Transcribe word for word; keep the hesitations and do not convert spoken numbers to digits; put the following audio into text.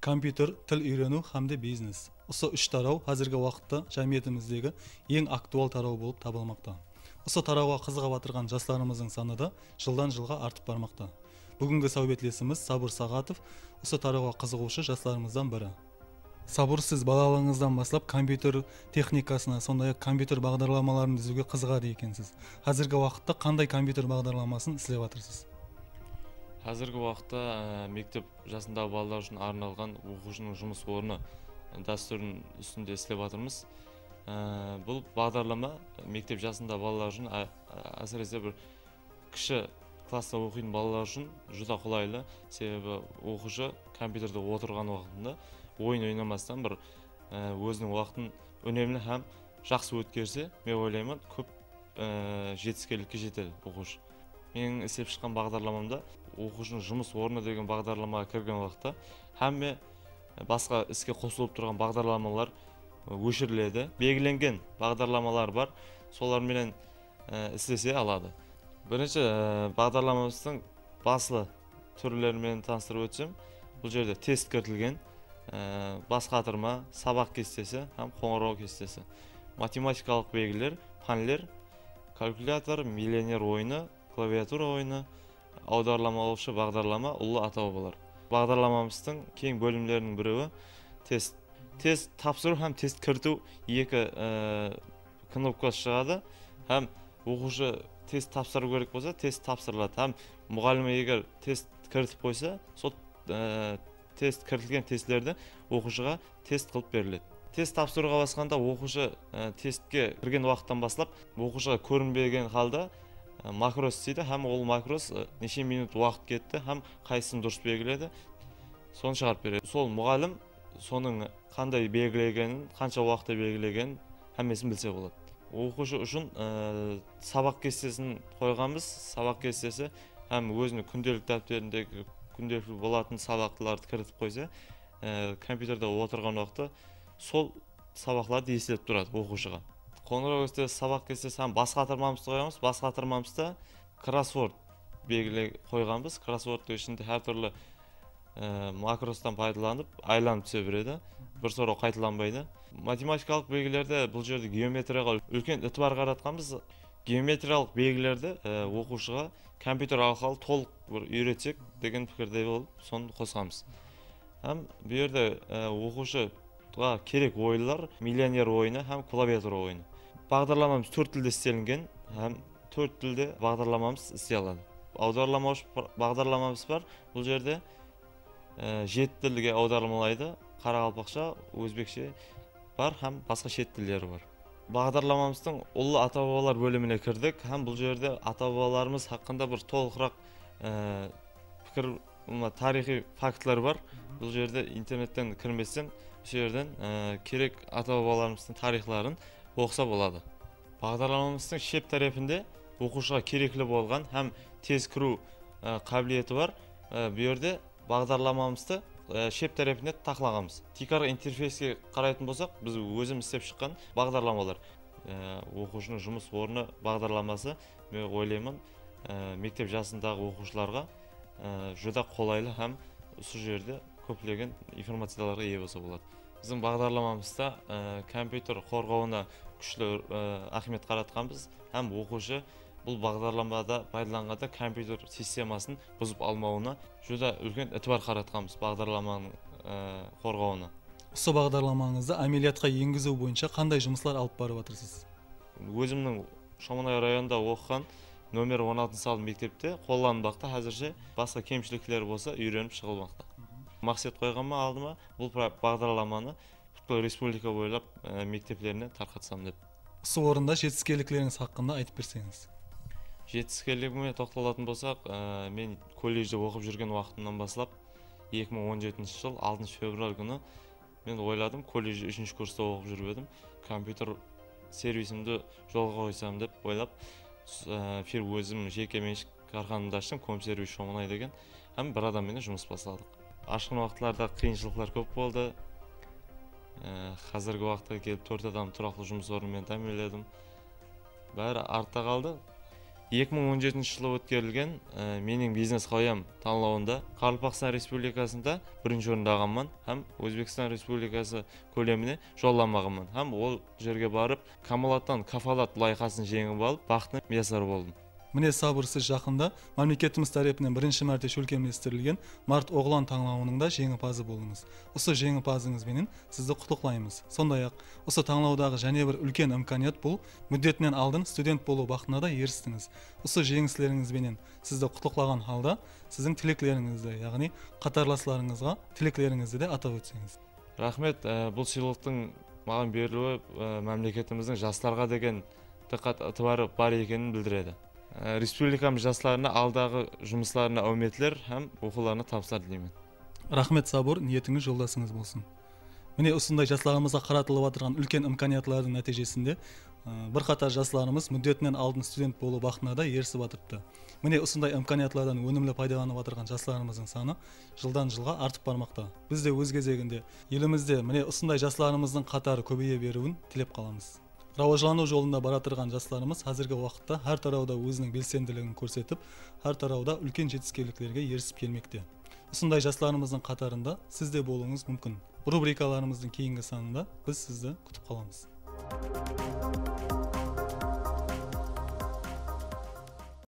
kompyuter, til úyreniw hám de biznes. Usı úsh taraw házirgi waqıtta jámiyetimizdegi eń aktual taraw bolıp tabılmaqta. Usı tarawǵa qızıǵıp atırǵan jaslarımızdıń sanı da jıldan-jılǵa artıp barmaqta. Búgingi sáwbetlesimiz Sabır Saǵatov, usı tarawǵa qızıǵıwshı jaslarımızdan biri. Sabır, siz balalıǵıńızdan baslap kompyuter texnikasına, sonday-aq, kompyuter baǵdarlamaların dúziwge qızıǵadı ekensiz. Házirgi waqıtta qanday kompyuter baǵdarlamasın islep atırsız? Házirgi waqıtta, e, mektep jasındaǵı balalar ushın arnalǵan oqıwshınıń jumıs ornı dástúrin ústinde islep atırmız. E, bul baǵdarlama mektep jasında balalar ushın, á-, á-, ásirese bir kishi klassta oqıytın balalar ushın júdá qolaylı. Sebebi oqıwshı kompyuterde otırǵan waqtında oyın oynamastan bir, e, óziniń waqtın únemli hám jaqsı ótkerse, men oylayman, kóp, e, jetiskenlikke jetedi oqıwshı. Meniń islep shıqqan baǵdarlamamda oqıwshınıń jumıs ornı degen baǵdarlamaǵa kirgen waqıtta hámme, e, basqa iske qosılıp turǵan baǵdarlamalar, e, óshiriledi. Belgilengen baǵdarlamalar bar, solar menen e, islese aladı. Birinshi, e, baǵdarlamamızdıń baslı túrleri menen tanıstırıp ótsem, bul jerde test kiritilgen, e, bas qatırma, sabaq kestesi hám qońıraw kestesi. Matematikalıq belgiler, pánler, kalkulyator, millioner oyını, klaviatura oyını, awdarlamawshı baǵdarlama, ullı ataw bolar. Baǵdarlamamızdıń keń bólimleriniń birewi test. Test tapsırıw hám test kiritiw eki, e, knopkası shıǵadı. Hám oqıwshı test tapsırıw kerek bolsa, test tapsırıladı. Hám muǵallimi eger test kiritip qoysa, sol, e, test kiritilgen testlerdi oqıwshıǵa test qılıp beriledi. Test tapsırıwǵa basqanda oqıwshı, e, testke kirgen waqıttan baslap oqıwshıǵa kórinbegen halda, e, makros isteydi hám ol makros, e, neshe minut waqıt ketti hám qaysısın durıs belgiledi, sonı shıǵarıp beredi. Sol muǵallim sonıń qanday belgilegenin, qansha waqıtta belgilegenin hámmesin bilse boladı. Oqıwshı ushın, e, sabaq kestesin qoyǵanbız, sabaq kestesi hám óziniń kúndelik dápterindegi kúndelikli bolatuǵın sabaqlardı kiritip qoysa, e, kompyuterde otırǵan waqıtta sol sabaqlardı eslep turadı oqıwshıǵa. Qońıraw kestesi, sabaq kestesi hám bas qatırmamızdı qoyamız. Bas qatırmamızda krossvord belgilep qoyǵanbız. Krossvordtıń ishinde hár túrli, e, makrostan paydalanıp aylanıp túse beredi. Bir soraw qaytalanbaydı. Matematikalıq belgilerde bul jerde geometriyaǵa úlken itibar qaratqanbız. Geometriyalıq belgilerdi, e, oqıwshıǵa kompyuter arqalı tolıq bir úyretsek degen pikirde bolıp, sonı qosqanbız. Hám bul jerde, e, oqıwshıǵa kerek oyınlar millioner oyını hám klaviatura oyını. Baǵdarlamamız tórt tilde islengen hám tórt tilde baǵdarlamamız isley aladı. Awdarlamawshı baǵdarlamamız bar. Bul jerde, e, jeti tilge awdarmalaydı. Qaraqalpaqsha, ózbekshe bar hám basqa shet tilleri bar. Baǵdarlamamızdıń ullı ata-babalar bólimine kirdik hám bul jerde ata-babalarımız haqqında bir tolıqıraq, e, pikir, mına, tariyxıy faktler bar. Bul jerde internetten kirmesten, usı jerden, e, kerek ata-babalarımızdıń tariyxların oqısa boladı. Baǵdarlamamızdıń shep tárepinde oqıwshıǵa kerekli bolǵan hám tez kiriw, e, qábiliyeti bar. E, bul jerde baǵdarlamamızdı, e, shep tárepine taqlaǵanbız. Tiykarǵı interfeyske qaraytın bolsaq, biz ózimiz islep shıqqan baǵdarlamalar, e, oqıwshınıń jumıs ornı baǵdarlaması, men oylayman, e, mektep jasındaǵı oqıwshılarǵa, e, júdá qolaylı hám usı jerde kóplegen informaciyalarǵa iye bolsa boladı. Biziń baǵdarlamamızda, e, kompyuter qorǵawına kúshli, e, áhmiyet qaratqanbız hám oqıwshı bul baǵdarlamada paydalanǵanda kompyuter sistemasın buzıp almawına júdá úlken itibar qaratqanbız baǵdarlamanıń, e, qorǵawına. Usı baǵdarlamańızdı ámeliyatqa engiziw boyınsha qanday jumıslar alıp barıp atırsız? Ózimniń Shomanay rayonında oqıǵan nomer on altınshı salı mektepte qollanbaqta, házirshe basqa kemshilikler bolsa úyrenip shıǵılmaqta. Maqset qoyǵanman aldıma, bul pra-, baǵdarlamanı pútkil respublika boylap, e, mekteplerine tarqatsam dep. Usı orında jetiskenliklerińiz haqqında aytıp berseńiz. Jetiskenligime toqtalatın bolsaq, e, men kolledjde oqıp júrgen waqtımnan baslap, eki mıń on jetinshi jıl altınshı fevral kúni men oyladım, kolledjde úshinshi kursta oqıp júrip edim, kompyuter servisimdi jolǵa qoysam dep oylap, s-, e, fir-, ózim jeke menshik kárxanamdı ashtım, Komservis Shomanay degen, hám bir adam menen jumıs basladıq. Ashqın waqıtlarda qıyınshılıqlar kóp boldı. E, házirgi waqıtqa kelip tórt adam turaqlı jumıs ornı menen támiyinledim. Bári artta qaldı. Eki mıń on jetinshi jılı ótkerilgen, e, Meniń biznes hawayam tańlawında Qaraqalpaqstan Respublikasında birinshi orındı alǵanman hám Ózbekstan Respublikası kólemine jollanmaǵanman hám ol jerge barıp, Kamalattan kafalat layıhasın jeńip alıp, baxtına miyasar boldım. Mine, Sabır, siz jaqında mámleketimiz tárepinen birinshi márte shólkemlestirilgen Mart oǵlan tańlawınıń da jeńipazı boldıńız. Usı jeńipazıńız benen sizdi qutlıqlaymız. Sonday-aq, usı tańlawdaǵı jáne bir úlken imkaniyat, bul múddetinen aldın student bolıw baxtına da eristińiz. Usı jeńislerińiz benen sizdi qutlıqlaǵan halda siziń tileklerińizdi, yaǵnıy qatarlaslarıńızǵa tileklerińizdi de atap ótseńiz. Raxmet, e, bul sıylıqtıń maǵan beriliwi, e, mámleketimizdiń jaslarǵa degen dıqqat itibarı bar ekenin bildiredi. E, respublikamız jaslarına aldaǵı jumıslarına áwmetler hám oqıwlarına tabıslar tileymen. Raxmet, Sabır, niyetińiz joldasıńız bolsın. Mine, usınday jaslarımızǵa qaratılıp atırǵan úlken imkaniyatlardıń nátiyjesinde, e, bir qatar jaslarımız múddetinen aldın student bolıw baxtına da erisip atırıptı. Mine, usınday imkaniyatlardan ónimli paydalanıp atırǵan jaslarımızdıń sanı jıldan jılǵa artıp barmaqta. Biz de óz gezeginde elimizde mine usınday jaslarımızdıń qatarı kóbeye beriwin tilep qalamız. Rawajlanıw jolında baratırǵan jaslarımız házirgi waqıtta hár tarawda óziniń belsendiligin kórsetip, hár tarawda úlken jetiskenliklerge erisip kelmekte. Usınday jaslarımızdıń qatarında siz de bolıwıńız múmkin. Rubrikalarımızdıń keyingi sanında biz sizdi kútip qalamız.